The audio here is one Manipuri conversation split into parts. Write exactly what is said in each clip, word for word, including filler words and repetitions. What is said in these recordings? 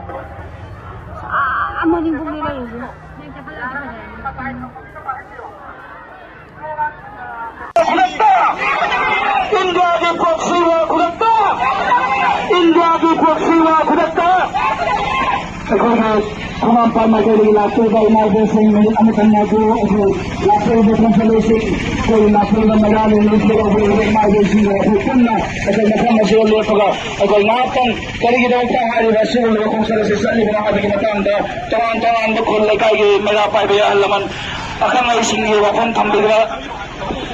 ꯑꯥ, ꯃꯅꯤꯡꯕꯨꯛꯅꯦ ꯂꯩꯔꯤꯁꯦ꯫ ꯈꯨꯗꯛꯇ! ꯏꯟꯗꯤꯌꯥꯒꯤ ꯄ꯭ꯔꯣꯛꯁꯤ ꯋꯥꯔ ꯈꯨꯗꯛꯇ! ꯏꯟꯗꯤꯌꯥꯒꯤ ꯄ꯭ꯔꯣꯛꯁꯤ ꯋꯥꯔ ꯈꯨꯗꯛꯇ! ꯑꯩꯈꯣꯏꯒꯤ ꯈꯣꯡꯉꯥꯝꯄꯥꯠ ꯃꯥꯏꯀꯩꯗꯒꯤ ꯂꯥꯛꯆꯔꯤꯕ ꯏꯃꯥ ꯏꯕꯦꯜꯁꯤꯡ, ꯃꯤꯅꯤꯠ ꯑꯃꯇꯪ ꯉꯥꯏꯕꯤꯌꯨ꯫ ꯑꯩꯈꯣꯏ ꯂꯥꯛꯆꯔꯤꯕ ꯈꯣꯡꯆꯠꯂꯣꯏꯁꯤꯡ, ꯑꯩꯈꯣꯏ ꯂꯥꯛꯆꯔꯤꯕ ꯃꯩꯔꯥ ꯂꯣꯏꯅꯕꯤꯁꯤꯡ, ꯂꯧꯕꯤꯔꯤꯕ ꯏꯃꯥ ꯏꯕꯦꯜꯁꯤꯡꯒ ꯑꯩꯈꯣꯏ ꯄꯨꯟꯅ ꯑꯩꯈꯣꯏ ꯃꯐꯝ ꯑꯁꯤꯗ ꯂꯦꯞꯄꯒ ꯑꯩꯈꯣꯏ ꯉꯥꯏꯍꯥꯛꯇꯪ ꯀꯔꯤꯒꯤꯗꯃꯛꯇ ꯍꯥꯏꯔꯤꯕ ꯑꯁꯤꯒꯨꯝꯂꯕ ꯈꯣꯡꯆꯠ ꯑꯁꯤ ꯆꯠꯂꯤꯕꯅꯣ ꯍꯥꯏꯕꯒꯤ ꯃꯇꯥꯡꯗ ꯇꯣꯉꯥꯟ ꯇꯣꯉꯥꯟꯕ ꯈꯨꯜ ꯂꯩꯀꯥꯏꯒꯤ ꯃꯩꯔꯥ ꯄꯥꯏꯕ ꯑꯍꯜ ꯂꯃꯟ, ꯑꯈꯪ ꯑꯍꯩꯁꯤꯡꯒꯤ ꯋꯥꯐꯝ ꯊꯝꯕꯤꯕ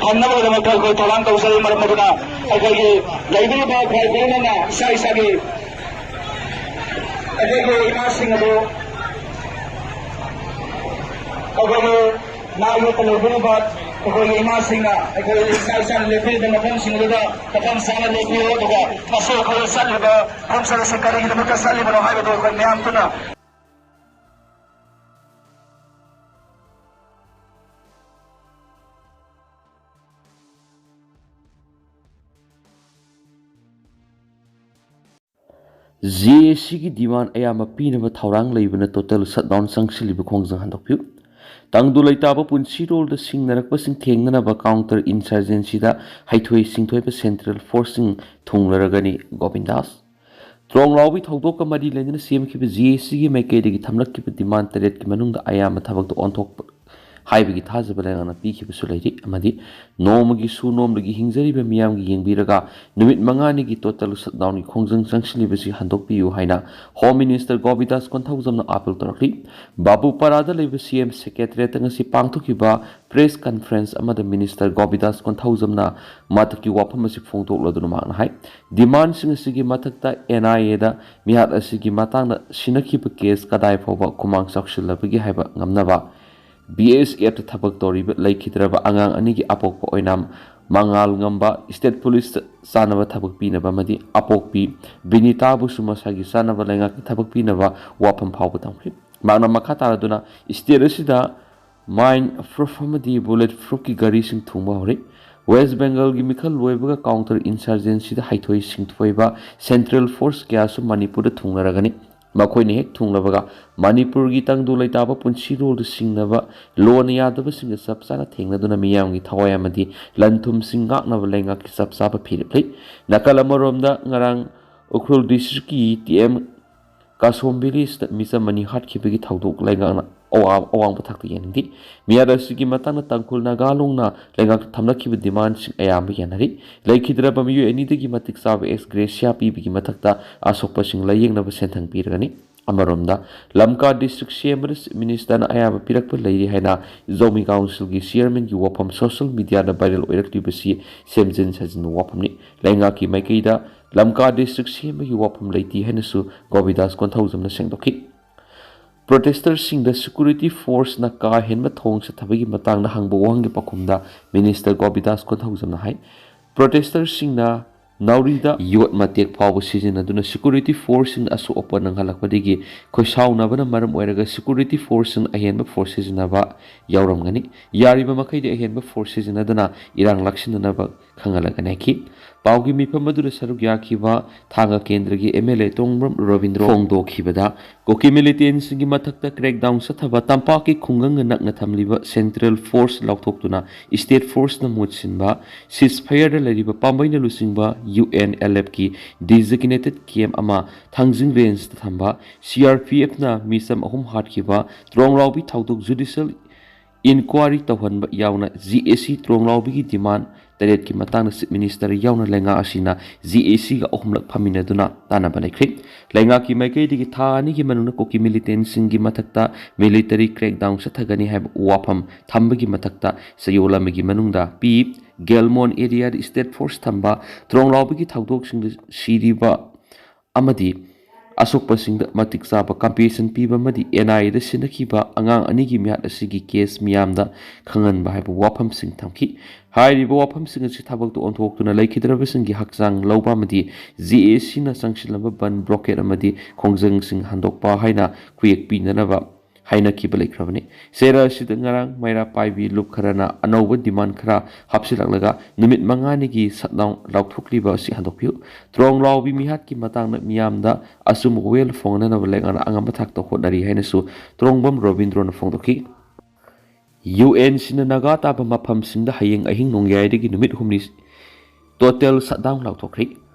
ꯐꯪꯅꯕꯒꯤꯗꯃꯛꯇ ꯑꯩꯈꯣꯏ ꯊꯧꯔꯥꯡ ꯇꯧꯖꯔꯤ꯫ ꯃꯔꯝ ꯑꯗꯨꯅ ꯑꯩꯈꯣꯏꯒꯤ ꯂꯩꯕꯤꯔꯤꯕ ꯈ꯭ꯋꯥꯏ ꯄꯨꯝꯅꯃꯛꯅ ꯏꯁꯥ ꯏꯁꯥꯒꯤ ꯑꯩꯈꯣꯏꯒꯤ ꯏꯃꯥꯁꯤꯡ ꯑꯗꯨ ꯑꯩꯈꯣꯏꯒꯤ ꯅꯥ ꯌꯦꯛꯇ ꯂꯩꯕꯤꯔꯤꯕ ꯑꯩꯈꯣꯏꯒꯤ ꯏꯃꯥꯁꯤꯡꯅ ꯑꯩꯈꯣꯏ ꯏꯁꯥ ꯏꯁꯥꯅ ꯂꯦꯞꯄꯤꯔꯤꯕ ꯃꯐꯝꯁꯤꯡ ꯑꯗꯨꯗ ꯃꯐꯝ ꯆꯥꯅ ꯂꯦꯞꯄꯤꯌꯨ꯫ ꯑꯗꯨꯒ ꯉꯁꯤ ꯑꯩꯈꯣꯏ ꯆꯠꯂꯤꯕ ꯈꯣꯡꯆꯠ ꯑꯁꯤ ꯀꯔꯤꯒꯤꯗꯃꯛꯇ ꯆꯠꯂꯤꯕꯅꯣ ꯍꯥꯏꯕꯗꯨ ꯑꯩꯈꯣꯏ ꯃꯌꯥꯝ ꯄꯨꯟꯅ ꯖꯦ ꯑꯦ ꯁꯤꯒꯤ ꯗꯤꯃꯥꯟ ꯑꯌꯥꯝꯕ ꯄꯤꯅꯕ ꯊꯧꯔꯥꯡ ꯂꯩꯕꯅ ꯇꯣꯇꯦꯜ ꯁꯠꯗꯥꯎꯟ ꯆꯪꯁꯤꯜꯂꯤꯕ ꯈꯣꯡꯖꯪ ꯍꯟꯗꯣꯛꯄꯤꯌꯨ꯫ ꯇꯪꯗꯨ ꯂꯩꯇꯥꯕ ꯄꯨꯟꯁꯤꯔꯣꯜꯗ ꯁꯤꯡꯅꯔꯛꯄꯁꯤꯡ ꯊꯦꯡꯅꯅꯕ ꯀꯥꯎꯟꯇꯔ ꯏꯟꯁꯔꯖꯦꯟꯁꯤꯗ ꯍꯩꯊꯣꯏ ꯁꯤꯡꯊꯣꯏꯕ ꯁꯦꯟꯇ꯭ꯔꯦꯜ ꯐꯣꯔꯁꯁꯤꯡ ꯊꯨꯡꯂꯔꯒꯅꯤ꯫ ꯒꯣꯕꯤꯟꯗꯥꯁ꯫ ꯇ꯭ꯔꯣꯡꯂꯥꯎꯕꯤ ꯊꯧꯗꯣꯛꯀ ꯃꯔꯤ ꯂꯩꯅꯅ ꯁꯦꯝꯈꯤꯕ ꯖꯦ ꯑꯦ ꯁꯤꯒꯤ ꯃꯥꯏꯀꯩꯗꯒꯤ ꯊꯝꯂꯛꯈꯤꯕ ꯗꯤꯃꯥꯟ ꯇꯔꯦꯠꯀꯤ ꯃꯅꯨꯡꯗ ꯑꯌꯥꯝꯕ ꯊꯕꯛꯇ ꯑꯣꯟꯊꯣꯛꯄ ꯍꯥꯏꯕꯒꯤ ꯊꯥꯖꯕ ꯂꯩꯉꯥꯛꯅ ꯄꯤꯈꯤꯕꯁꯨ ꯂꯩꯔꯤ꯫ ꯑꯃꯗꯤ ꯅꯣꯡꯃꯒꯤ ꯁꯨ ꯅꯣꯝꯂꯒꯤ ꯍꯤꯡꯖꯔꯤꯕ ꯃꯤꯌꯥꯝꯒꯤ ꯌꯦꯡꯕꯤꯔꯒ ꯅꯨꯃꯤꯠ ꯃꯉꯥꯅꯤꯒꯤ ꯇꯣꯇꯦꯜ ꯁꯠꯗꯥꯎꯟꯒꯤ ꯈꯣꯡꯖꯪ ꯆꯪꯁꯤꯜꯂꯤꯕꯁꯤ ꯍꯟꯗꯣꯛꯄꯤꯌꯨ ꯍꯥꯏꯅ ꯍꯣꯝ ꯃꯤꯅꯤꯁꯇꯔ ꯒꯣꯕꯤꯟꯗꯥꯁ ꯀꯣꯟꯊꯧꯖꯝꯅ ꯑꯥꯄꯤꯜ ꯇꯧꯔꯛꯂꯤ꯫ ꯕꯥꯕꯨꯄꯥꯔꯥꯗ ꯂꯩꯕ ꯁꯤ ꯑꯦꯝ ꯁꯦꯀ꯭ꯔꯦꯇꯔꯤꯌꯦꯠꯇ ꯉꯁꯤ ꯄꯥꯡꯊꯣꯛꯈꯤꯕ ꯄ꯭ꯔꯦꯁ ꯀꯟꯐꯔꯦꯟꯁ ꯑꯃꯗ ꯃꯤꯅꯤꯁꯇꯔ ꯒꯣꯕꯤꯟꯗꯥꯁ ꯀꯣꯟꯊꯧꯖꯝꯅ ꯃꯊꯛꯀꯤ ꯋꯥꯐꯝ ꯑꯁꯤ ꯐꯣꯡꯗꯣꯛꯂꯗꯨꯅ ꯃꯍꯥꯛꯅ ꯍꯥꯏ, ꯗꯤꯃꯥꯟꯁꯤꯡ ꯑꯁꯤꯒꯤ ꯃꯊꯛꯇ ꯑꯦꯟ ꯑꯥꯏ ꯑꯦꯗ ꯃꯤꯍꯥꯠ ꯑꯁꯤꯒꯤ ꯃꯇꯥꯡꯗ ꯁꯤꯟꯅꯈꯤꯕ ꯀꯦꯁ ꯀꯗꯥꯏ ꯐꯥꯎꯕ ꯈꯨꯃꯥꯡ ꯆꯥꯎꯁꯤꯜꯂꯕꯒꯦ ꯍꯥꯏꯕ ꯉꯝꯅꯕ ꯕꯤ ꯑꯦꯁ ꯑꯦꯐꯇ ꯊꯕꯛ ꯇꯧꯔꯤꯕ ꯂꯩꯈꯤꯗ꯭ꯔꯕ ꯑꯉꯥꯡ ꯑꯅꯤꯒꯤ ꯑꯄꯣꯛꯄ ꯑꯣꯏꯅꯥꯝ ꯃꯉꯥꯜ ꯉꯝꯕ ꯁ꯭ꯇꯦꯠ ꯄꯨꯂꯤꯁꯇ ꯆꯥꯅꯕ ꯊꯕꯛ ꯄꯤꯅꯕ ꯑꯃꯗꯤ ꯑꯄꯣꯛꯄꯤ ꯕꯤꯅꯤꯇꯥꯕꯨꯁꯨ ꯃꯁꯥꯒꯤ ꯆꯥꯅꯕ ꯂꯩꯉꯥꯛꯀꯤ ꯊꯕꯛ ꯄꯤꯅꯕ ꯋꯥꯐꯝ ꯐꯥꯎꯕ ꯊꯝꯈꯤ꯫ ꯃꯍꯥꯛꯅ ꯃꯈꯥ ꯇꯥꯔꯗꯨꯅ ꯁ꯭ꯇꯦꯠ ꯑꯁꯤꯗ ꯃꯥꯏꯟ ꯄ꯭ꯔꯨꯐ ꯑꯃꯗꯤ ꯕꯨꯂꯦꯠ ꯄ꯭ꯔꯨꯐꯀꯤ ꯒꯥꯔꯤꯁꯤꯡ ꯊꯨꯡꯕ ꯍꯧꯔꯛꯏ꯫ ꯋꯦꯁ ꯕꯦꯡꯒꯜꯒꯤ ꯃꯤꯈꯜ ꯂꯣꯏꯕꯒ ꯀꯥꯎꯟꯇꯔ ꯏꯟꯁꯔꯖꯦꯟꯁꯤꯗ ꯍꯩꯊꯣꯏ ꯁꯤꯡꯊꯣꯏꯕ ꯁꯦꯟꯇ꯭ꯔꯦꯜ ꯐꯣꯔꯁ ꯀꯌꯥꯁꯨ ꯃꯅꯤꯄꯨꯔꯗ ꯊꯨꯡꯂꯔꯒꯅꯤ꯫ ꯃꯈꯣꯏꯅ ꯍꯦꯛ ꯊꯨꯡꯂꯕꯒ ꯃꯅꯤꯄꯨꯔꯒꯤ ꯇꯪꯗꯨ ꯂꯩꯇꯥꯕ ꯄꯨꯟꯁꯤꯔꯣꯜꯗꯨ ꯁꯤꯡꯅꯕ, ꯂꯣꯟꯅ ꯌꯥꯗꯕꯁꯤꯡꯒ ꯆꯞ ꯆꯥꯅ ꯊꯦꯡꯅꯗꯨꯅ ꯃꯤꯌꯥꯝꯒꯤ ꯊꯋꯥꯏ ꯑꯃꯗꯤ ꯂꯟ ꯊꯨꯝꯁꯤꯡ ꯉꯥꯛꯅꯕ ꯂꯩꯉꯥꯛꯀꯤ ꯆꯞ ꯆꯥꯕ ꯐꯤꯔꯦꯞ ꯂꯩ꯫ ꯅꯥꯀꯜ ꯑꯃꯔꯣꯝꯗ ꯉꯔꯥꯡ ꯎꯈ꯭ꯔꯨꯜ ꯗꯤꯁꯇ꯭ꯔꯤꯛꯀꯤ ꯇꯤ ꯑꯦꯝ ꯀꯥꯁꯣꯝ ꯚꯤꯂꯦꯖꯇ ꯃꯤꯆꯝ ꯑꯅꯤ ꯍꯥꯠꯈꯤꯕꯒꯤ ꯊꯧꯗꯣꯛ ꯂꯩꯉꯥꯛꯅ ꯑꯋꯥ-, ꯑꯋꯥꯡꯕ ꯊꯥꯛꯇ ꯌꯦꯡꯅꯤꯡꯗꯦ꯫ ꯃꯤꯍꯥꯠ ꯑꯁꯤꯒꯤ ꯃꯇꯥꯡꯗ ꯇꯥꯡꯈꯨꯜ ꯅꯥꯒꯥ ꯂꯣꯡꯅ ꯂꯩꯉꯥꯛꯇ ꯊꯝꯂꯛꯈꯤꯕ ꯗꯤꯃꯥꯟꯁꯤꯡ ꯑꯌꯥꯝꯕ ꯌꯥꯅꯔꯤ꯫ ꯂꯩꯈꯤꯗ꯭ꯔꯕ ꯃꯤꯑꯣꯏ ꯑꯅꯤꯗꯒꯤ ꯃꯇꯤꯛ ꯆꯥꯕ ꯑꯦꯛꯁ ꯒ꯭ꯔꯦꯁꯤꯌꯥ ꯄꯤꯕꯒꯤ ꯃꯊꯛꯇ ꯑꯁꯣꯛꯄꯁꯤꯡ ꯂꯥꯌꯦꯡꯅꯕ ꯁꯦꯟꯊꯪ ꯄꯤꯔꯒꯅꯤ꯫ ꯑꯃꯔꯣꯝꯗ, ꯂꯝꯀꯥ ꯗꯤꯁꯇ꯭ꯔꯤꯛ ꯁꯦꯝꯕꯗ ꯆꯤꯐ ꯃꯤꯅꯤꯁꯇꯔꯅ ꯑꯌꯥꯕ ꯄꯤꯔꯛꯄ ꯂꯩꯔꯤ ꯍꯥꯏꯅ ꯖꯧꯃꯤ ꯀꯥꯎꯟꯁꯤꯜꯒꯤ ꯆꯤꯌꯔꯃꯦꯟꯒꯤ ꯋꯥꯐꯝ ꯁꯣꯁꯤꯌꯦꯜ ꯃꯤꯗꯤꯌꯥꯗ ꯚꯥꯏꯔꯦꯜ ꯑꯣꯏꯔꯛꯂꯤꯕꯁꯤ ꯁꯦꯝꯖꯤꯟ ꯁꯥꯖꯤꯟꯕ ꯋꯥꯐꯝꯅꯤ꯫ ꯂꯩꯉꯥꯛꯀꯤ ꯃꯥꯏꯀꯩꯗ ꯂꯝꯀꯥ ꯗꯤꯁꯇ꯭ꯔꯤꯛ ꯁꯦꯝꯕꯒꯤ ꯋꯥꯐꯝ ꯂꯩꯇꯦ ꯍꯥꯏꯅꯁꯨ ꯒꯣꯕꯤꯗꯥꯁ ꯀꯣꯟꯊꯧꯖꯝꯅ ꯁꯦꯡꯗꯣꯛꯈꯤ꯫ ꯄ꯭ꯔꯣꯇꯦꯁꯇꯔꯁꯤꯡꯗ ꯁꯦꯀ꯭ꯌꯨꯔꯤꯇꯤ ꯐꯣꯔꯁꯅ ꯀꯥ ꯍꯦꯟꯕ ꯊꯧꯑꯣꯡ ꯆꯠꯊꯕꯒꯤ ꯃꯇꯥꯡꯗ ꯍꯪꯕ ꯋꯥꯍꯪꯒꯤ ꯄꯥꯎꯈꯨꯝꯗ ꯃꯤꯅꯤꯁꯇꯔ ꯒꯣꯕꯤꯗꯥꯁ ꯀꯣꯟꯊꯧꯖꯝꯅ ꯍꯥꯏ, ꯄ꯭ꯔꯣꯇꯦꯁꯇꯔꯁꯤꯡꯅ ꯅꯥꯎꯔꯤꯗ ꯌꯣꯠ ꯃꯇꯦꯛ ꯐꯥꯎꯕ ꯁꯤꯖꯤꯟꯅꯗꯨꯅ ꯁꯦꯀ꯭ꯌꯨꯔꯤꯇꯤ ꯐꯣꯔꯁꯁꯤꯡꯗ ꯑꯁꯣꯛ ꯑꯄꯟ ꯅꯪꯍꯜꯂꯛꯄꯗꯒꯤ ꯈꯣꯏꯁꯥꯎꯅꯕꯅ ꯃꯔꯝ ꯑꯣꯏꯔꯒ ꯁꯦꯀ꯭ꯌꯨꯔꯤꯇꯤ ꯐꯣꯔꯁꯁꯤꯡ ꯑꯍꯦꯟꯕ ꯐꯣꯔꯁ ꯁꯤꯖꯤꯟꯅꯕ ꯌꯥꯎꯔꯝꯒꯅꯤ꯫ ꯌꯥꯔꯤꯕ ꯃꯈꯩꯗꯤ ꯑꯍꯦꯟꯕ ꯐꯣꯔꯁ ꯁꯤꯖꯤꯟꯅꯗꯅ ꯏꯔꯥꯡ ꯂꯥꯛꯁꯤꯟꯅꯅꯕ ꯈꯪꯍꯜꯂꯒꯅꯤ ꯍꯥꯏꯈꯤ꯫ ꯄꯥꯎꯒꯤ ꯃꯤꯐꯝ ꯑꯗꯨꯗ ꯁꯔꯨꯛ ꯌꯥꯈꯤꯕ ꯊꯥꯡꯒ ꯀꯦꯟꯗ꯭ꯔꯒꯤ ꯑꯦꯝ ꯑꯦꯜ ꯑꯦ ꯇꯣꯡꯕ꯭ꯔꯝ ꯔꯕꯤꯟꯗ꯭ꯔꯣ ꯐꯣꯡꯗꯣꯛꯈꯤꯕꯗ, ꯀꯨꯀꯤ ꯃꯤꯂꯤꯇꯦꯟꯁꯤꯡꯒꯤ ꯃꯊꯛꯇ ꯀ꯭ꯔꯦꯛꯗꯥꯎꯟ ꯆꯠꯊꯕ, ꯇꯝꯄꯥꯛꯀꯤ ꯈꯨꯡꯒꯪꯒ ꯅꯛꯅ ꯊꯝꯂꯤꯕ ꯁꯦꯟꯇ꯭ꯔꯦꯜ ꯐꯣꯔꯁ ꯂꯥꯎꯊꯣꯛꯇꯨꯅ ꯁ꯭ꯇꯦꯠ ꯐꯣꯔꯁꯅ ꯃꯍꯨꯠ ꯁꯤꯟꯕ, ꯁꯤꯖ ꯐꯌꯔꯗ ꯂꯩꯔꯤꯕ ꯄꯥꯝꯕꯩꯅ ꯂꯨꯆꯤꯡꯕ ꯌꯨ ꯑꯦꯟ ꯑꯦꯜ ꯑꯦꯐꯀꯤ ꯗꯤꯖꯤꯒꯅꯦꯇꯦꯗ ꯀꯦꯝꯞ ꯑꯃ ꯊꯥꯡꯖꯤꯡ ꯔꯦꯟꯖꯇ ꯊꯝꯕ, ꯁꯤ ꯑꯥꯔ ꯄꯤ ꯑꯦꯐꯅ ꯃꯤꯆꯝ ꯑꯍꯨꯝ ꯍꯥꯠꯈꯤꯕ, ꯇ꯭ꯔꯣꯡꯂꯥꯎꯕꯤ ꯊꯧꯗꯣꯛ ꯖꯨꯗꯤꯁꯤꯌꯦꯜ ꯏꯟꯀ꯭ꯋꯥꯔꯤ ꯇꯧꯍꯟꯕ ꯌꯥꯎꯅ ꯖꯤ ꯑꯦ ꯁꯤ ꯇ꯭ꯔꯣꯡꯂꯥꯎꯕꯤꯒꯤ ꯗꯤꯃꯥꯟ ꯇꯔꯦꯠꯀꯤ ꯃꯇꯥꯡꯗ ꯆꯤꯐ ꯃꯤꯅꯤꯁꯇꯔ ꯌꯥꯎꯅ ꯂꯩꯉꯥꯛ ꯑꯁꯤꯅ ꯖꯤ ꯑꯦ ꯁꯤꯒ ꯑꯍꯨꯝꯂꯛ ꯐꯝꯃꯤꯟꯅꯗꯨꯅ ꯇꯥꯟꯅꯕ ꯂꯩꯈ꯭ꯔꯦ꯫ ꯂꯩꯉꯥꯛꯀꯤ ꯃꯥꯏꯀꯩꯗꯒꯤ ꯊꯥ ꯑꯅꯤꯒꯤ ꯃꯅꯨꯡꯗ ꯀꯨꯀꯤ ꯃꯤꯂꯤꯇꯦꯟꯁꯤꯡꯒꯤ ꯃꯊꯛꯇ ꯃꯤꯂꯤꯇꯔꯤ ꯀ꯭ꯔꯦꯛꯗꯥꯎꯟ ꯆꯠꯊꯒꯅꯤ ꯍꯥꯏꯕ ꯋꯥꯐꯝ ꯊꯝꯕꯒꯤ ꯃꯊꯛꯇ ꯆꯌꯣꯜ ꯑꯃꯒꯤ ꯃꯅꯨꯡꯗ ꯄꯤ ꯒꯦꯜꯃꯣꯟ ꯑꯦꯔꯤꯌꯥꯗ ꯁ꯭ꯇꯦꯠ ꯐꯣꯔꯁ ꯊꯝꯕ, ꯇ꯭ꯔꯣꯡꯂꯥꯎꯕꯤꯒꯤ ꯊꯧꯗꯣꯛꯁꯤꯡꯗ ꯁꯤꯔꯤꯕ ꯑꯃꯗꯤ ꯑꯁꯣꯛꯄꯁꯤꯡꯗ ꯃꯇꯤꯛ ꯆꯥꯕ ꯀꯝꯄꯦꯟꯁꯦꯁꯟ ꯄꯤꯕ ꯑꯃꯗꯤ ꯑꯦꯟ ꯑꯥꯏ ꯑꯦꯗ ꯁꯤꯟꯅꯈꯤꯕ ꯑꯉꯥꯡ ꯑꯅꯤꯒꯤ ꯃꯤꯍꯥꯠ ꯑꯁꯤꯒꯤ ꯀꯦꯁ ꯃꯤꯌꯥꯝꯗ ꯈꯪꯍꯟꯕ ꯍꯥꯏꯕ ꯋꯥꯐꯝꯁꯤꯡ ꯊꯝꯈꯤ꯫ ꯍꯥꯏꯔꯤꯕ ꯋꯥꯐꯝꯁꯤꯡ ꯑꯁꯤ ꯊꯕꯛꯇ ꯑꯣꯟꯊꯣꯛꯇꯨꯅ ꯂꯩꯈꯤꯗ꯭ꯔꯕꯁꯤꯡꯒꯤ ꯍꯛꯆꯥꯡ ꯂꯧꯕ ꯑꯃꯗꯤ ꯖꯤ ꯑꯦ ꯁꯤꯅ ꯆꯪꯁꯤꯜꯂꯝꯕ ꯕꯟ, ꯕ꯭ꯂꯣꯀꯦꯠ ꯑꯃꯗꯤ ꯈꯣꯡꯖꯪꯁꯤꯡ ꯍꯟꯗꯣꯛꯄ ꯍꯥꯏꯅ ꯈꯨꯌꯦꯛ ꯄꯤꯅꯅꯕ ꯍꯥꯏꯅꯈꯤꯕ ꯂꯩꯈ꯭ꯔꯕꯅꯤ꯫ ꯆꯦꯔ ꯑꯁꯤꯗ ꯉꯔꯥꯡ ꯃꯩꯔꯥ ꯄꯥꯏꯕꯤ ꯂꯨꯞ ꯈꯔꯅ ꯑꯅꯧꯕ demand ꯈꯔ ꯍꯥꯞꯆꯤꯜꯂꯛꯂꯒ ꯅꯨꯃꯤꯠ ꯃꯉꯥꯅꯤꯒꯤ shutdown ꯂꯥꯎꯊꯣꯛꯂꯤꯕ ꯑꯁꯤ ꯍꯟꯗꯣꯛꯄꯤꯌꯨ꯫ ꯇ꯭ꯔꯣꯡ ꯂꯥꯎꯕꯤ ꯃꯤꯍꯥꯠꯀꯤ ꯃꯇꯥꯡꯗ ꯃꯤꯌꯥꯝꯗ ꯑꯆꯨꯝꯕ ꯋꯥꯌꯦꯜ ꯐꯪꯅꯅꯕ ꯂꯩꯉꯥꯛꯅ ꯑꯉꯝꯕ ꯊꯥꯛꯇ ꯍꯣꯠꯅꯔꯤ ꯍꯥꯏꯅꯁꯨ ꯇ꯭ꯔꯣꯡꯕꯝ ꯔꯣꯕꯤꯟꯗ꯭ꯔꯣꯅ ꯐꯣꯡꯗꯣꯛꯈꯤ꯫ ꯌꯨ ꯑꯦꯟ ꯁꯤꯅ ꯅꯥꯒꯥ ꯇꯥꯕ ꯃꯐꯝꯁꯤꯡꯗ ꯍꯌꯦꯡ ꯑꯍꯤꯡ ꯅꯣꯡꯌꯥꯏꯗꯒꯤ ꯅꯨꯃꯤꯠ ꯍꯨꯝꯅꯤ total shutdown ꯂꯥꯎꯊꯣꯛꯈ꯭ꯔꯦ꯫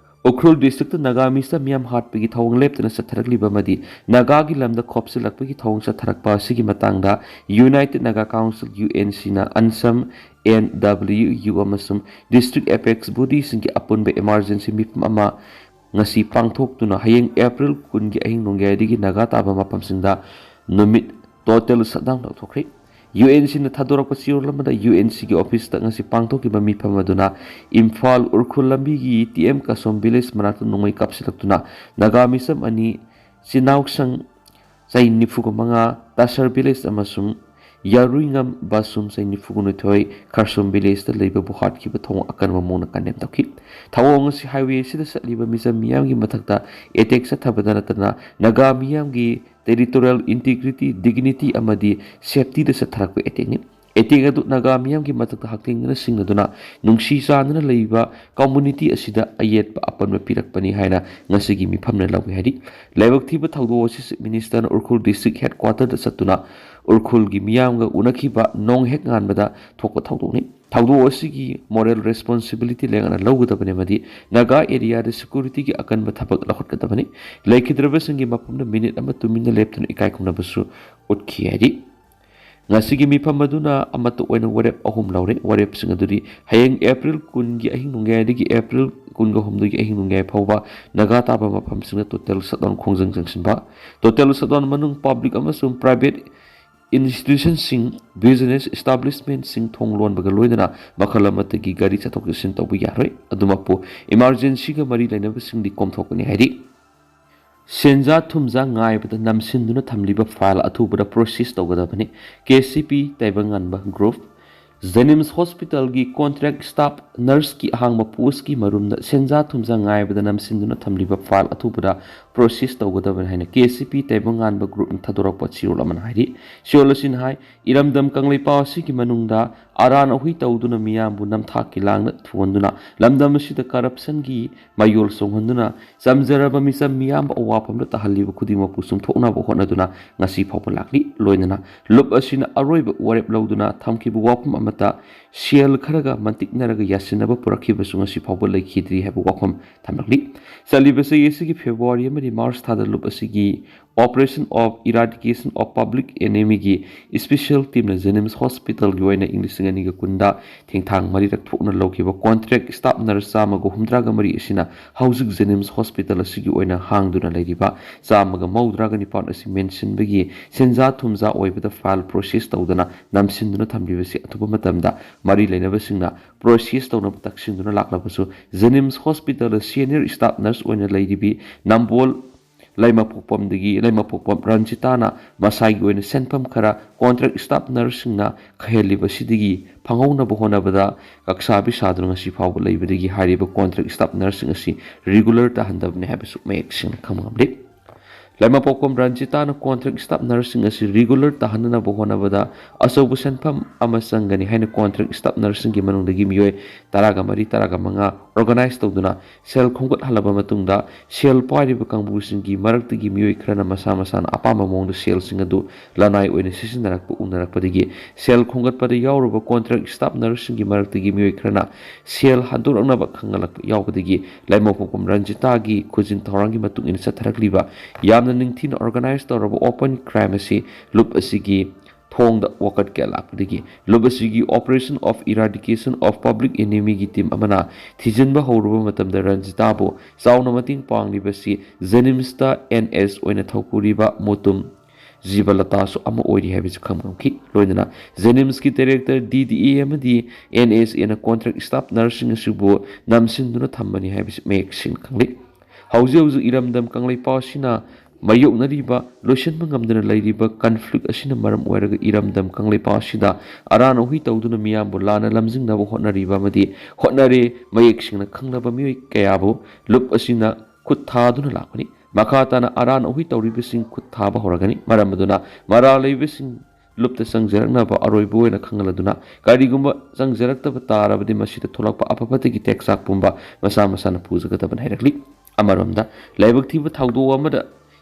ꯎꯈ꯭ꯔꯨꯜ district ꯇ ꯅꯥꯒꯥ ꯃꯤꯁꯇ ꯃꯤꯌꯥꯝ ꯍꯥꯠꯄꯒꯤ ꯊꯧꯑꯣꯡ ꯂꯦꯞꯇꯅ ꯆꯠꯊꯔꯛꯂꯤꯕ ꯑꯃꯗꯤ ꯅꯥꯒꯥꯒꯤ ꯂꯝꯗ ꯈꯣꯞꯆꯤꯜꯂꯛꯄꯒꯤ ꯊꯧꯑꯣꯡ ꯆꯠꯊꯔꯛꯄ ꯑꯁꯤꯒꯤ ꯃꯇꯥꯡꯗ United Naga Council, U N ꯁꯤꯅ ꯑꯟꯁꯝ, ꯑꯦꯟ ꯗꯕ꯭ꯂꯤꯎ ꯌꯨ ꯑꯃꯁꯨꯡ district apex body ꯁꯤꯡꯒꯤ ꯑꯄꯨꯟꯕ emergency ꯃꯤꯐꯝ ꯑꯃ ꯉꯁꯤ ꯄꯥꯡꯊꯣꯛꯇꯨꯅ ꯍꯌꯦꯡ ꯑꯦꯄ꯭ꯔꯤꯜ ꯀꯨꯟꯒꯤ ꯑꯍꯤꯡ ꯅꯣꯡꯌꯥꯏꯗꯒꯤ ꯅꯥꯒꯥ ꯇꯥꯕ ꯃꯐꯝꯁꯤꯡꯗ ꯅꯨꯃꯤꯠ total shutdown ꯂꯥꯎꯊꯣꯛꯈ꯭ꯔꯦ꯫ ꯌꯨ ꯑꯦꯟ ꯁꯤꯅ ꯊꯥꯗꯣꯔꯛꯄ ꯆꯦꯔꯣꯜ ꯑꯃꯗ ꯌꯨ ꯑꯦꯟ ꯁꯤꯒꯤ office ꯇ ꯉꯁꯤ ꯄꯥꯡꯊꯣꯛꯈꯤꯕ ꯃꯤꯐꯝ ꯑꯗꯨꯅ ꯏꯝꯐꯥꯜ ꯎꯈ꯭ꯔꯨꯜ ꯂꯝꯕꯤꯒꯤ ꯇꯤ ꯑꯦꯝ ꯀꯁꯣꯝ village ꯃꯅꯥꯛꯇ ꯅꯣꯡꯃꯩ ꯀꯥꯞꯁꯤꯜꯂꯛꯇꯨꯅ ꯅꯥꯒꯥ ꯃꯤꯁꯝ ꯑꯅꯤ, ꯆꯤꯅꯥꯎꯁꯪ ꯆꯍꯤ ꯅꯤꯐꯨꯒ ꯃꯉꯥ, ꯇꯥꯁꯔ village ꯑꯃꯁꯨꯡ ꯌꯥꯔꯨꯏꯉꯝ ꯕꯥꯁꯨꯝ ꯆꯍꯤ ꯅꯤꯐꯨꯒ ꯅꯤꯊꯣꯏ, ꯈꯔꯁꯣꯝ village ꯇ ꯂꯩꯕꯕꯨ ꯍꯥꯠꯈꯤꯕ ꯊꯧꯑꯣꯡ ꯑꯀꯟꯕ ꯃꯑꯣꯡꯗ condemn ꯇꯧꯈꯤ꯫ ꯊꯧꯑꯣꯡ ꯑꯁꯤ highway ꯑꯁꯤꯗ ꯆꯠꯂꯤꯕ ꯃꯤꯆꯝ ꯃꯤꯌꯥꯝꯒꯤ ꯃꯊꯛꯇ attack ꯆꯠꯊꯕꯗ ꯅꯠꯇꯅ ꯅꯥꯒꯥ ꯃꯤꯌꯥꯝꯒꯤ territorial integrity, dignity ꯑꯃꯗꯤ safety ꯗ ꯆꯠꯊꯔꯛꯄ attack ꯅꯤ꯫ Attack ꯑꯗꯨ ꯅꯥꯒꯥ ꯃꯤꯌꯥꯝꯒꯤ ꯃꯊꯛꯇ ꯍꯛꯊꯦꯡꯅꯅ ꯁꯤꯡꯅꯗꯨꯅ ꯅꯨꯡꯁꯤ ꯆꯥꯟꯅꯅ ꯂꯩꯕ community ꯑꯁꯤꯗ ꯑꯌꯦꯠꯄ ꯑꯄꯟꯕ ꯄꯤꯔꯛꯄꯅꯤ ꯍꯥꯏꯅ ꯉꯁꯤꯒꯤ ꯃꯤꯐꯝꯅ ꯂꯧꯏ ꯍꯥꯏꯔꯤ꯫ ꯂꯥꯏꯕꯛ ꯊꯤꯕ ꯊꯧꯗꯣꯛ ꯑꯁꯤ Chief Minister ꯅ ꯎꯈ꯭ꯔꯨꯜ district headquarter ꯗ ꯆꯠꯇꯨꯅ ꯎꯈ꯭ꯔꯨꯜꯒꯤ ꯃꯤꯌꯥꯝꯒ ꯎꯅꯈꯤꯕ ꯅꯣꯡ ꯍꯦꯛ ꯉꯥꯟꯕꯗ ꯊꯣꯛꯄ ꯊꯧꯗꯣꯛꯅꯤ꯫ ꯊꯧꯗꯣꯛ ꯑꯁꯤꯒꯤ moral responsibility ꯂꯩꯉꯥꯛꯅ ꯂꯧꯒꯗꯕꯅꯤ ꯑꯃꯗꯤ ꯅꯥꯒꯥ area ꯗ security ꯒꯤ ꯑꯀꯟꯕ ꯊꯕꯛ ꯂꯧꯈꯠꯀꯗꯕꯅꯤ꯫ ꯂꯩꯈꯤꯗ꯭ꯔꯕꯁꯤꯡꯒꯤ ꯃꯐꯝꯗ minute ꯑꯃ ꯇꯨꯃꯤꯟꯅ ꯂꯦꯞꯇꯨꯅ ꯏꯀꯥꯏ ꯈꯨꯝꯅꯕꯁꯨ ꯎꯠꯈꯤ ꯍꯥꯏꯔꯤ꯫ ꯉꯁꯤꯒꯤ ꯃꯤꯐꯝ ꯑꯗꯨꯅ ꯑꯃꯠꯇ ꯑꯣꯏꯅ ꯋꯥꯔꯦꯞ ꯑꯍꯨꯝ ꯂꯧꯔꯦ꯫ ꯋꯥꯔꯦꯞꯁꯤꯡ ꯑꯗꯨꯗꯤ ꯍꯌꯦꯡ ꯑꯦꯄ꯭ꯔꯤꯜ ꯀꯨꯟꯒꯤ ꯑꯍꯤꯡ ꯅꯣꯡꯌꯥꯏꯗꯒꯤ ꯑꯦꯄ꯭ꯔꯤꯜ ꯀꯨꯟꯒ ꯍꯨꯝꯗꯣꯏꯒꯤ ꯑꯍꯤꯡ ꯅꯣꯡꯌꯥꯏ ꯐꯥꯎꯕ ꯅꯥꯒꯥ ꯇꯥꯕ ꯃꯐꯝꯁꯤꯡꯗ total shutdown ꯈꯣꯡꯖꯪ ꯆꯪꯁꯤꯟꯕ, total shutdown ꯃꯅꯨꯡ public ꯑꯃꯁꯨꯡ private institution ꯁꯤꯡ, business establishment ꯁꯤꯡ ꯊꯣꯡ ꯂꯣꯟꯕꯒ ꯂꯣꯏꯅꯅ ꯃꯈꯜ ꯑꯃꯠꯇꯒꯤ ꯒꯥꯔꯤ ꯆꯠꯊꯣꯛ ꯆꯠꯁꯤꯟ ꯇꯧꯕ ꯌꯥꯔꯣꯏ꯫ ꯑꯗꯨꯃꯛꯄꯨ emergency ꯒ ꯃꯔꯤ ꯂꯩꯅꯕꯁꯤꯡꯗꯤ ꯀꯣꯝꯊꯣꯛꯀꯅꯤ ꯍꯥꯏꯔꯤ꯫ ꯁꯦꯟꯖꯥ ꯊꯨꯝꯖꯥ ꯉꯥꯏꯕꯗ ꯅꯝꯁꯤꯟꯗꯨꯅ ꯊꯝꯂꯤꯕ file ꯑꯊꯨꯕꯗ process ꯇꯧꯒꯗꯕꯅꯤ꯫ ꯀꯦ ꯁꯤ ꯄꯤ ꯇꯥꯏꯕꯪꯉꯥꯟꯕ group, ꯖꯦꯅꯤꯝꯁ ꯍꯣꯁꯄꯤꯇꯥꯜꯒꯤ ꯀꯣꯟꯇ꯭ꯔꯦꯛ ꯁ꯭ꯇꯥꯐ ꯅꯔꯁꯀꯤ ꯑꯍꯥꯡꯕ ꯄꯣꯁꯀꯤ ꯃꯔꯨꯝꯗ ꯁꯦꯟꯖꯥ ꯊꯨꯝꯖꯥ ꯉꯥꯏꯕꯗ ꯅꯝꯁꯤꯟꯗꯨꯅ ꯊꯝꯂꯤꯕ ꯐꯥꯏꯜ ꯑꯊꯨꯕꯗ ꯄ꯭ꯔꯣꯁꯦꯁ ꯇꯧꯒꯗꯕꯅꯤ ꯍꯥꯏꯅ ꯀꯦ ꯁꯤ ꯄꯤ ꯇꯥꯏꯕꯪꯉꯥꯟꯕ ꯒ꯭ꯔꯨꯞꯅ ꯊꯥꯗꯣꯔꯛꯄ ꯆꯦꯔꯣꯜ ꯑꯃꯅ ꯍꯥꯏꯔꯤ꯫ ꯆꯦꯔꯣꯜ ꯑꯁꯤꯅ ꯍꯥꯏ, ꯏꯔꯝꯗꯝ ꯀꯪꯂꯩꯄꯥꯛ ꯑꯁꯤꯒꯤ ꯃꯅꯨꯡꯗ ꯑꯔꯥꯟ ꯑꯍꯨꯏ ꯇꯧꯗꯨꯅ ꯃꯤꯌꯥꯝꯕꯨ ꯅꯝꯊꯥꯛꯀꯤ ꯂꯥꯡꯅ ꯊꯨꯍꯟꯗꯨꯅ ꯂꯝꯗꯝ ꯑꯁꯤꯗ ꯀꯔꯞꯁꯟꯒꯤ ꯃꯌꯣꯜ ꯆꯣꯡꯍꯟꯗꯨꯅ ꯆꯝꯖꯔꯕ ꯃꯤꯆꯝ ꯃꯤꯌꯥꯝꯕ ꯑꯋꯥꯐꯝꯗ ꯇꯥꯍꯜꯂꯤꯕ ꯈꯨꯗꯤꯡꯃꯛꯄꯨ ꯆꯨꯝꯊꯣꯛꯅꯕ ꯍꯣꯠꯅꯗꯨꯅ ꯉꯁꯤ ꯐꯥꯎꯕ ꯂꯥꯛꯂꯤ꯫ ꯂꯣꯏꯅꯅ ꯂꯨꯞ ꯑꯁꯤꯅ ꯑꯔꯣꯏꯕ ꯋꯥꯔꯦꯞ ꯂꯧꯗꯨꯅ ꯊꯝꯈꯤꯕ ꯋꯥꯐꯝ ꯑꯃꯠꯇ ꯁꯦꯜ ꯈꯔꯒ ꯃꯟꯇꯤꯛꯅꯔꯒ ꯌꯥꯁꯤꯟꯅꯕ ꯄꯨꯔꯛꯈꯤꯕꯁꯨ ꯉꯁꯤ ꯐꯥꯎꯕ ꯂꯩꯈꯤꯗ꯭ꯔꯤ ꯍꯥꯏꯕ ꯋꯥꯐꯝ ꯊꯝꯂꯛꯂꯤ꯫ ꯆꯠꯂꯤꯕ ꯆꯍꯤ ꯑꯁꯤꯒꯤ ꯐꯦꯕ꯭ꯔꯨꯋꯥꯔꯤ ꯑꯃꯗꯤ ꯃꯥꯔꯆ ꯊꯥꯗ ꯂꯨꯞ ꯑꯁꯤꯒꯤ Operation of Eradication of Public Enemyꯒꯤ ꯏꯁꯄꯤꯁꯦꯜ ꯇꯤꯝꯅ ꯖꯦꯅꯤꯝꯁ ꯍꯣꯁꯄꯤꯇꯥꯜꯒꯤ ꯑꯣꯏꯅ ꯏꯪ ꯂꯤꯁꯤꯡ ꯑꯅꯤꯒ ꯀꯨꯟꯗ ꯊꯦꯡꯊꯥꯡ ꯃꯔꯤꯔꯛ ꯊꯣꯛꯅ ꯂꯧꯈꯤꯕ ꯀꯣꯟꯇ꯭ꯔꯦꯛ ꯁ꯭ꯇꯥꯐ ꯅꯔꯁ ꯆꯥꯝꯃꯒ ꯍꯨꯝꯗ꯭ꯔꯥꯒ ꯃꯔꯤ ꯑꯁꯤꯅ ꯍꯧꯖꯤꯛ ꯖꯦꯅꯤꯝꯁ ꯍꯣꯁꯄꯤꯇꯥꯜ ꯑꯁꯤꯒꯤ ꯑꯣꯏꯅ ꯍꯥꯡꯗꯨꯅ ꯂꯩꯔꯤꯕ ꯆꯥꯝꯃꯒ ꯃꯧꯗ꯭ꯔꯥꯒ ꯅꯤꯄꯥꯟ ꯑꯁꯤ ꯃꯦꯟꯁꯤꯟꯕꯒꯤ ꯁꯦꯟꯖꯥ ꯊꯨꯝꯖꯥ ꯑꯣꯏꯕꯗ ꯐꯥꯏꯜ ꯄ꯭ꯔꯣꯁꯦꯁ ꯇꯧꯗꯅ ꯅꯝꯁꯤꯟꯗꯨꯅ ꯊꯝꯂꯤꯕꯁꯤ ꯑꯊꯨꯕ ꯃꯇꯝꯗ ꯃꯔꯤ ꯂꯩꯅꯕꯁꯤꯡꯅ ꯄ꯭ꯔꯣꯁꯦꯁ ꯇꯧꯅꯕ ꯇꯛꯁꯤꯟꯗꯨꯅ ꯂꯥꯛꯂꯕꯁꯨ, ꯖꯦꯅꯤꯝꯁ ꯍꯣꯁꯄꯤꯇꯥꯜꯗ ꯁꯦꯅꯤꯌꯔ ꯁ꯭ꯇꯥꯐ ꯅꯔꯁ ꯑꯣꯏꯅ ꯂꯩꯔꯤꯕꯤ ꯅꯝꯕꯣꯜ ꯂꯩꯃꯄꯣꯛꯄꯝꯗꯒꯤ ꯂꯩꯃꯄꯣꯛꯄꯝ ꯔꯟꯖꯤꯇꯥꯅ ꯃꯁꯥꯒꯤ ꯑꯣꯏꯅ ꯁꯦꯟꯐꯝ ꯈꯔ ꯀꯣꯟꯇ꯭ꯔꯦꯛ ꯁ꯭ꯇꯥꯐ ꯅꯔꯁꯁꯤꯡꯅ ꯈꯥꯏꯍꯜꯂꯤꯕ ꯑꯁꯤꯗꯒꯤ ꯐꯪꯍꯧꯅꯕ ꯍꯣꯠꯅꯕꯗ ꯀꯛꯁꯥ ꯕꯤꯁꯥꯗꯨꯅ ꯉꯁꯤ ꯐꯥꯎꯕ ꯂꯩꯕꯗꯒꯤ ꯍꯥꯏꯔꯤꯕ ꯀꯣꯟꯇ꯭ꯔꯦꯛ ꯁ꯭ꯇꯥꯐ ꯅꯔꯁꯁꯤꯡ ꯑꯁꯤ ꯔꯤꯒꯨꯂꯔ ꯇꯥꯍꯟꯗꯕꯅꯤ ꯍꯥꯏꯕꯁꯨ ꯃꯌꯦꯛ ꯁꯦꯡꯅ ꯈꯪꯕ ꯉꯝꯂꯤ꯫ ꯂꯩꯃꯄꯣꯛꯄꯝ ꯔꯟꯖꯤꯇꯥꯅ ꯀꯣꯟꯇ꯭ꯔꯦꯛ ꯁ꯭ꯇꯥꯐ ꯅꯔꯁꯁꯤꯡ ꯑꯁꯤ ꯔꯤꯒꯨꯂꯔ ꯇꯥꯍꯟꯅꯅꯕ ꯍꯣꯠꯅꯕꯗ ꯑꯆꯧꯕ ꯁꯦꯟꯐꯝ ꯑꯃ ꯆꯪꯒꯅꯤ ꯍꯥꯏꯅ ꯀꯣꯟꯇ꯭ꯔꯦꯛ ꯁ꯭ꯇꯥꯐ ꯅꯔꯁꯁꯤꯡꯒꯤ ꯃꯅꯨꯡꯗꯒꯤ ꯃꯤꯑꯣꯏ ꯇꯔꯥꯒ ꯃꯔꯤ, ꯇꯔꯥꯒ ꯃꯉꯥ ꯑꯣꯔꯒꯅꯥꯏꯖ ꯇꯧꯗꯨꯅ ꯁꯦꯜ ꯈꯣꯝꯒꯠꯍꯜꯂꯕ ꯃꯇꯨꯡꯗ, ꯁꯦꯜ ꯄꯥꯏꯔꯤꯕ ꯀꯥꯡꯕꯨꯁꯤꯡꯒꯤ ꯃꯔꯛꯇꯒꯤ ꯃꯤꯑꯣꯏ ꯈꯔꯅ ꯃꯁꯥ ꯃꯁꯥꯅ ꯑꯄꯥꯝꯕ ꯃꯑꯣꯡꯗ ꯁꯦꯜꯁꯤꯡ ꯑꯗꯨ ꯂꯅꯥꯏ ꯑꯣꯏꯅ ꯁꯤꯖꯤꯟꯅꯔꯛꯄ ꯎꯅꯔꯛꯄꯗꯒꯤ, ꯁꯦꯜ ꯈꯣꯝꯒꯠꯄꯗ ꯌꯥꯎꯔꯨꯕ ꯀꯣꯟꯇ꯭ꯔꯦꯛ ꯁ꯭ꯇꯥꯐ ꯅꯔꯁꯁꯤꯡꯒꯤ ꯃꯔꯛꯇꯒꯤ ꯃꯤꯑꯣꯏ ꯈꯔꯅ ꯁꯦꯜ ꯍꯟꯗꯣꯔꯛꯅꯕ ꯈꯪꯍꯜꯂꯛꯄ ꯌꯥꯎꯕꯗꯒꯤ, ꯂꯩꯃꯄꯣꯛꯄꯝ ꯔꯟꯖꯤꯇꯥꯒꯤ ꯈꯨꯖꯤꯟ ꯊꯧꯔꯥꯡꯒꯤ ꯃꯇꯨꯡ ꯏꯟꯅ ꯆꯠꯊꯔꯛꯂꯤꯕ ꯌꯥꯝꯅ ꯅꯤꯡꯊꯤꯅ ꯑꯣꯔꯒꯅꯥꯏꯖ ꯇꯧꯔꯕ ꯑꯣꯄꯟ ꯀ꯭ꯔꯥꯏꯝ ꯑꯁꯤ ꯂꯨꯞ ꯑꯁꯤꯒꯤ ꯊꯣꯡꯗ ꯋꯥꯀꯠ ꯀꯌꯥ ꯂꯥꯛꯄꯗꯒꯤ, ꯂꯨꯞ ꯑꯁꯤꯒꯤ Operation of Eradication of Public Enemyꯒꯤ ꯇꯤꯝ ꯑꯃꯅ ꯊꯤꯖꯤꯟꯕ ꯍꯧꯔꯨꯕ ꯃꯇꯝꯗ, ꯔꯟꯖꯤꯇꯥꯕꯨ ꯆꯥꯎꯅ ꯃꯇꯦꯡ ꯄꯥꯡꯂꯤꯕꯁꯤ ꯖꯦꯅꯤꯝꯁꯇ ꯑꯦꯟ ꯑꯦꯁ ꯑꯣꯏꯅ ꯊꯧꯄꯨꯔꯤꯕ ꯃꯣꯇꯨꯝ ꯖꯤꯕꯂꯇꯥꯁꯨ ꯑꯃ ꯑꯣꯏꯔꯤ ꯍꯥꯏꯕꯁꯤ ꯈꯪꯕ ꯉꯝꯈꯤ꯫ ꯂꯣꯏꯅꯅ ꯖꯦꯅꯤꯝꯁꯀꯤ ꯗꯥꯏꯔꯦꯛꯇꯔ, ꯗꯤ ꯗꯤ ꯑꯦ ꯑꯃꯗꯤ ꯑꯦꯟ ꯑꯦꯁ ꯑꯦꯅ ꯀꯣꯟꯇ꯭ꯔꯦꯛ ꯁ꯭ꯇꯥꯐ ꯅꯔꯁꯁꯤꯡ ꯑꯁꯤꯕꯨ ꯅꯝꯁꯤꯟꯗꯨꯅ ꯊꯝꯕꯅꯤ ꯍꯥꯏꯕꯁꯤ ꯃꯌꯦꯛ ꯁꯦꯡꯅ ꯈꯪꯂꯤ꯫ ꯍꯧꯖꯤꯛ ꯍꯧꯖꯤꯛ ꯏꯔꯝꯗꯝ ꯀꯪꯂꯩꯄꯥꯛ ꯑꯁꯤꯅ ꯃꯥꯌꯣꯛꯅꯔꯤꯕ, ꯂꯣꯏꯁꯤꯟꯕ ꯉꯝꯗꯅ ꯂꯩꯔꯤꯕ ꯀꯟꯐ꯭ꯂꯤꯛ ꯑꯁꯤꯅ ꯃꯔꯝ ꯑꯣꯏꯔꯒ ꯏꯔꯝꯗꯝ ꯀꯪꯂꯩꯄꯥꯛ ꯑꯁꯤꯗ ꯑꯔꯥꯟ ꯑꯍꯨꯏ ꯇꯧꯗꯨꯅ ꯃꯤꯌꯥꯝꯕꯨ ꯂꯥꯟꯅ ꯂꯝꯖꯤꯡꯅꯕ ꯍꯣꯠꯅꯔꯤꯕ ꯑꯃꯗꯤ ꯍꯣꯠꯅꯔꯦ, ꯃꯌꯦꯛ ꯁꯦꯡꯅ ꯈꯪꯂꯕ ꯃꯤꯑꯣꯏ ꯀꯌꯥꯕꯨ ꯂꯨꯞ ꯑꯁꯤꯅ ꯈꯨꯠ ꯊꯥꯗꯨꯅ ꯂꯥꯛꯄꯅꯤ꯫ ꯃꯈꯥ ꯇꯥꯅ ꯑꯔꯥꯟ ꯑꯍꯨꯏ ꯇꯧꯔꯤꯕꯁꯤꯡ ꯈꯨꯠ ꯊꯥꯕ ꯍꯧꯔꯒꯅꯤ꯫ ꯃꯔꯝ ꯑꯗꯨꯅ ꯃꯔꯥꯜ ꯂꯩꯕꯁꯤꯡ ꯂꯨꯞꯇ ꯆꯪꯖꯔꯛꯅꯕ ꯑꯔꯣꯏꯕ ꯑꯣꯏꯅ ꯈꯪꯍꯜꯂꯗꯨꯅ, ꯀꯔꯤꯒꯨꯝꯕ ꯆꯪꯖꯔꯛꯇꯕ ꯇꯥꯔꯕꯗꯤ ꯃꯁꯤꯗ ꯊꯣꯛꯂꯛꯄ ꯑꯐ ꯐꯠꯇꯒꯤ ꯇꯦꯛꯆꯥꯛ ꯄꯨꯝꯕ ꯃꯁꯥ ꯃꯁꯥꯅ ꯄꯨꯖꯒꯗꯕꯅꯤ ꯍꯥꯏꯔꯛꯂꯤ꯫ ꯑꯃꯔꯣꯝꯗ, ꯂꯥꯏꯕꯛ ꯊꯤꯕ ꯊꯧꯗꯣꯛ ꯑꯃꯗ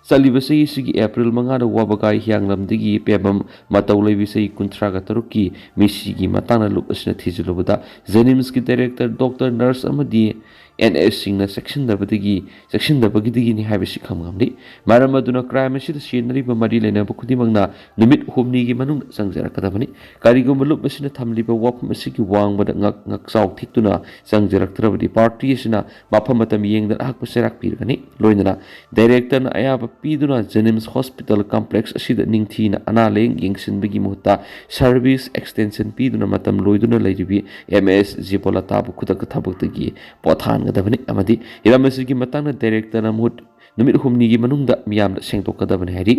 ꯆꯠꯂꯤꯕ ꯆꯍꯤ ꯑꯁꯤꯒꯤ ꯑꯦꯄ꯭ꯔꯤꯜ ꯃꯉꯥꯗ ꯋꯥꯕꯒꯥꯏ ꯍꯤꯌꯥꯡꯂꯝꯗꯒꯤ ꯄꯦꯝꯕꯝ ꯃꯇꯧ ꯂꯩꯕꯤ ꯆꯍꯤ ꯀꯨꯟꯊ꯭ꯔꯥꯒ ꯇꯔꯨꯛꯀꯤ ꯃꯤꯁꯤꯒꯤ ꯃꯇꯥꯡꯗ ꯂꯨꯞ ꯑꯁꯤꯅ ꯊꯤꯖꯤꯜꯂꯨꯕꯗ, ꯖꯦꯅꯤꯝꯁꯀꯤ ꯗꯥꯏꯔꯦꯛꯇꯔ, ꯗꯣꯛꯇꯔ, ꯅꯔꯁ ꯑꯃꯗꯤ ꯑꯦꯟ ꯑꯦꯁꯁꯤꯡꯅ ꯆꯦꯛꯁꯤꯟꯗꯕꯗꯒꯤ, ꯆꯦꯛꯁꯤꯟꯗꯕꯒꯤꯗꯒꯤꯅꯤ ꯍꯥꯏꯕꯁꯤ ꯈꯪꯕ ꯉꯝꯂꯤ꯫ ꯃꯔꯝ ꯑꯗꯨꯅ ꯀ꯭ꯔꯥꯏꯝ ꯑꯁꯤꯗ ꯁꯤꯖꯤꯟꯅꯔꯤꯕ ꯃꯔꯤ ꯂꯩꯅꯕ ꯈꯨꯗꯤꯡꯃꯛꯅ ꯅꯨꯃꯤꯠ ꯍꯨꯝꯅꯤꯒꯤ ꯃꯅꯨꯡꯗ ꯆꯪꯖꯔꯛꯀꯗꯕꯅꯤ꯫ ꯀꯔꯤꯒꯨꯝꯕ ꯂꯨꯞ ꯑꯁꯤꯅ ꯊꯝꯂꯤꯕ ꯋꯥꯐꯝ ꯑꯁꯤꯒꯤ ꯋꯥꯡꯃꯗ ꯉꯛ-, ꯉꯛꯆꯥꯎ ꯊꯦꯛꯇꯨꯅ ꯆꯪꯖꯔꯛꯇ꯭ꯔꯕꯗꯤ ꯄꯥꯔꯇꯤ ꯑꯁꯤꯅ ꯃꯐꯝ ꯃꯇꯝ ꯌꯦꯡꯗꯅ ꯑꯍꯛꯄ ꯆꯩꯔꯥꯛ ꯄꯤꯔꯒꯅꯤ꯫ ꯂꯣꯏꯅꯅ ꯗꯥꯏꯔꯦꯛꯇꯔꯅ ꯑꯌꯥꯕ ꯄꯤꯗꯨꯅ ꯖꯦꯅꯤꯝꯁ ꯍꯣꯁꯄꯤꯇꯥꯜ ꯀꯝꯄ꯭ꯂꯦꯛꯁ ꯑꯁꯤꯗ ꯅꯤꯡꯊꯤꯅ ꯑꯅꯥ ꯂꯥꯌꯦꯡ ꯌꯦꯡꯁꯤꯟꯕꯒꯤ ꯃꯍꯨꯠꯇ ꯁꯔꯚꯤꯁ ꯑꯦꯛꯁꯇꯦꯟꯁꯟ ꯄꯤꯗꯨꯅ ꯃꯇꯝ ꯂꯣꯏꯗꯨꯅ ꯂꯩꯔꯤꯕꯤ ꯑꯦꯝ ꯑꯦꯁ ꯖꯤꯕꯣꯂꯥꯇꯥꯕꯨ ꯈꯨꯗꯛꯇ ꯊꯕꯛꯇꯒꯤ ꯄꯣꯊꯥꯍꯟꯒꯗꯕꯅꯤ ꯑꯃꯗꯤ ꯍꯤꯔꯝ ꯑꯁꯤꯒꯤ ꯃꯇꯥꯡꯗ ꯗꯥꯏꯔꯦꯛꯇꯔꯅ ꯃꯍꯨꯠ ꯅꯨꯃꯤꯠ ꯍꯨꯝꯅꯤꯒꯤ ꯃꯅꯨꯡꯗ ꯃꯤꯌꯥꯝꯗ ꯁꯦꯡꯗꯣꯛꯀꯗꯕꯅꯤ ꯍꯥꯏꯔꯤ꯫